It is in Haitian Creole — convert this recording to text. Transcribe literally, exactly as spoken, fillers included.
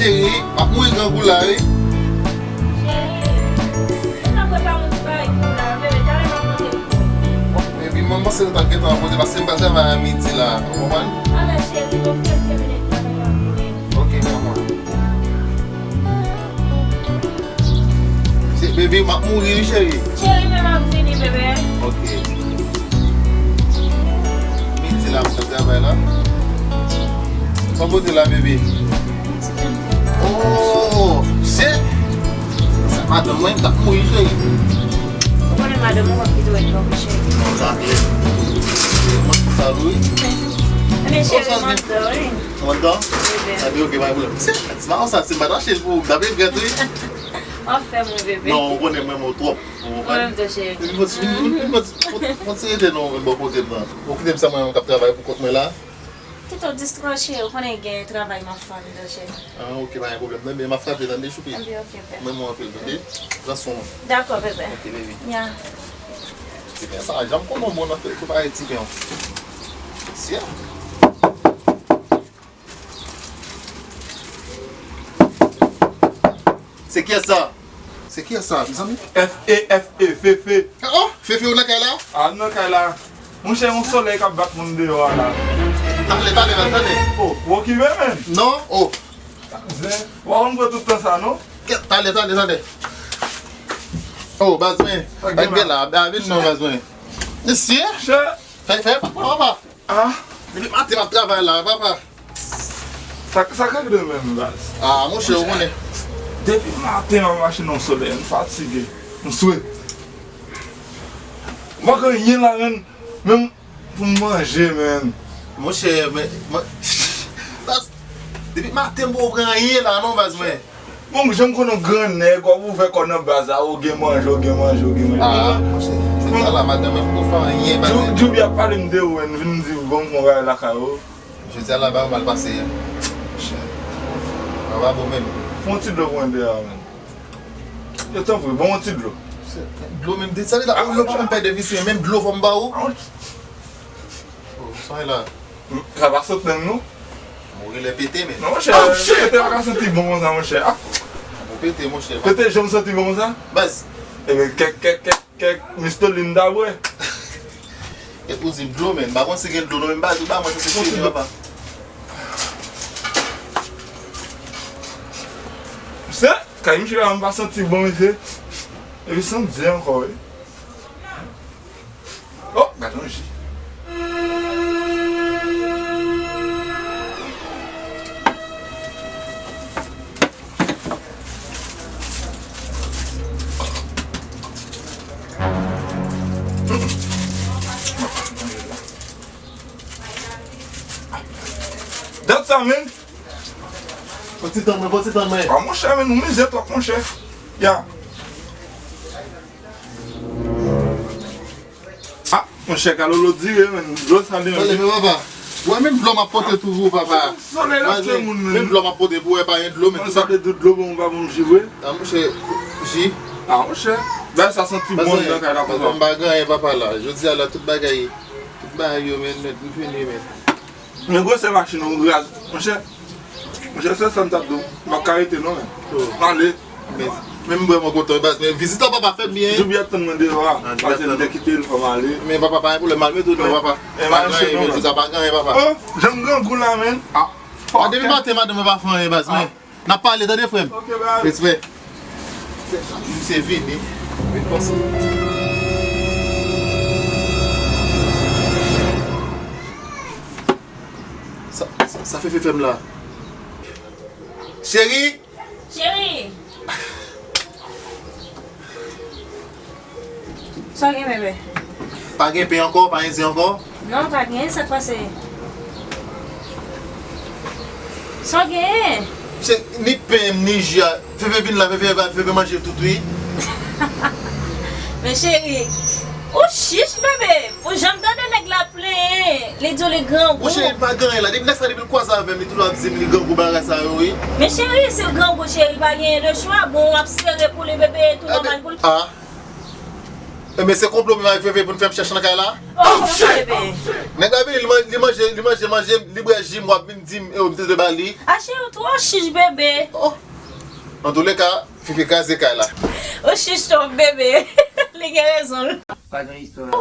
Cheri, m ap mouri grangou la, wi. Cheri, m ap prepare yon ti bagay pou ou la, bebe, talè m ap pote l pou ou. Baby, mwen panse nou t ap gentan pote, paske m pral travay a midi la, ou konprann? Alè, cheri, nou fè fè minit travay la pou ou. Ok, manman. Se, baby, m ap mouri, wi, cheri. Cheri, men m ap vini, bebe. Ok. Midi la, m pral travay la. Sa w pote la, baby? Oh, shit! Sa madanm mwen, m t ap mouri, cheri. Ou konnen madanm ou p ap kite w ak kòb, cheri. Non, sa klè. Mwen, sa, wi. Ebyen, cheri, m anndan, wi. Ou anndan? Wi, bebe. Ebyen, ok, pa gen pwoblèm. Se, ti maron sa, se m pa t achte l pou ou, m t ap regrèt, wi. W ap fè m ri, bebe. Non, ou konnen mwen, mwen twòp. Ou konprann? Mwen menm tou, cheri. Epi, fò ti, fò ti, fò ti rete non, men bò kote m nan. Ou kite m sa mwen menm k ap travay pou kont mwen la. Kite w distrè, cheri, ou konnen gen travay m ap fè anndan, cheri. Ah, ok, pa gen pwoblèm. Men, men m ap frape, tande, choupi. Ebyen, ok, bebe. Mwen, mwen anpil, tande. Pran swen w. Dakò, bebe. Ok, baby. Ya. Ti pen sa, janm konnen w bon nan fè, fè parèy ti pen w. Siya. Se kiyès sa? Se kiyès sa, mezanmi? F E, F E, Fefe. Oh, Fefe, ou nan kay la? Ah, m nan kay la. Monchè, yon solèy k ap bat moun deyò a la. Talè, talè, talè. Oh, w okipe, menn? Non, oh. Zen, w a konn pran tout tan sa, non? Kèt, talè, talè, talè. Oh, baz mwen. Ak gen la, a vin non, baz mwen. Mesye? Chè. Fè, fè, papa. Ah. Depi maten m ap travay la, papa. Sa, sa k regle menm, baz? Ah, monchè, ou konnen. Depi maten m ap mache nan solèy, m fatige. M swe. M pa gen anyen la, menn. Menm pou m manje, menn. Monchè, men, men, baz, depi maten m poko pran anyen la, non, baz mwen. Bon, jan m konnen w gran nèg, w ap ouvè kò w nan baz la, w gen manje, w gen manje, w gen manje. Ah, monchè, jodi a la, madanm mwen poko fè anyen, madanm. Djoubi ap pale m de ou, menn, vin di, bon, m fè yon bagay lakay ou. Jodi a la, bagay mal pase, hein. Monchè, bagay pa bon menm. Fè yon ti dlo pou mwen deyò a, menn. Yo, tanpri, ban m yon ti dlo. Se, dlo menm, de, sa vle di, ou, yo pa menm pè de visye, menm dlo fò m ba ou. Oh, sa e la. Sa pa sot menm, non? Mouri lè pete, men. Non, monchè, pete pa ka santi bon konsa, monchè. Ah. Bon, pete, monchè. Pete janm santi bon konsa? Baz. Ebyen, kèk, kèk, kèk, kèk Misto Linda bwè. E pou di dlo, men. M pa konn si gen dlo, non, men baz, ou ba mwen, se, se, papa. Se, kay misye la, m pa santi bon, mesye. Epi santi zen ankò, wi. Oh, gade yon ji. Dat sa, menn. Fò ti tann mwen, fò ti tann mwen. Ah, monchè, menn, ou mizè twòp, monchè. Ya. Ah, monchè, kalolo dire, menn. Dlo sa li. Tande, men papa. Wè, menm dlo m ap pote toujou, papa. Solèy la tye moun, menn. Menm dlo m ap pote pou wè pa gen dlo, men. Sa de dlo bon, pa bon ji vre. Ah, monchè, ji. Ah, monchè. Bagay sa santi bon nan kay la konsa. M pa gen anyen, papa, la. Jodi a la, tout bagay, tout bagay yo, menn, nèt, m fini, menn. Men gwosè machin ou raz, monchè. Monchè, se sa m t ap di w. M p ap ka rete non, men. Oh. M ale. Men, men m vrèman kontan, baz. Men vizit la papa fèt byen. Djoubi ap tann mwen deyò a. Ah, Djoubi ap tann. Paske m te kite l, fò m ale. Men papa, pa gen pwoblèm, m al mete w deyò, papa. E m al mache non, men. Pa gen anyen, baz. Jodi a pa gen anyen, papa. Oh, jan m grangou la, men. Ah, depi maten, madanm mwen pa fè anyen, baz, men. N ap pale, tande, frè m. Ok, baz. Respè. Misye vini. Vin pase. Sa, sa, sa Fefe fè m la. Cheri! Cheri! Sa w gen, bebe? Pa gen pen ankò, pa gen zen ankò? Non, pa gen, sa k pase? Sa w genyen? Se ni pen, ni ji a. Fefe vin la, Fefe, Fefe manje tout, wi. Men cheri, ou chich, bebe. Ou janm tande nèg la plenyen, li di w li grangou. Monchè, li pa gen anyen la. Depi nèg sa, depi l kwaze avè m, li toujou ap di m li grangou bagay sa yo, wi. Men cheri, si l grangou, cheri, pa genyen de chwa. Bon, w ap sere pou li, bebe, e tou nòmal pou li. Ah. Ebyen, se konplo menm avèk Fefe pou n fè m chèch nan kay la? Oh, bebe. Nèg la vini, li man- li manje, li manje, manje, li bwè ji m, w ap vin di m, e, w te dwe ba li. Achi, ou twò chich, bebe. Oh. Antouleka, Fefe kraze kay la. Ou chich twòp, bebe. Li gen rezon l. Pa gen istwa.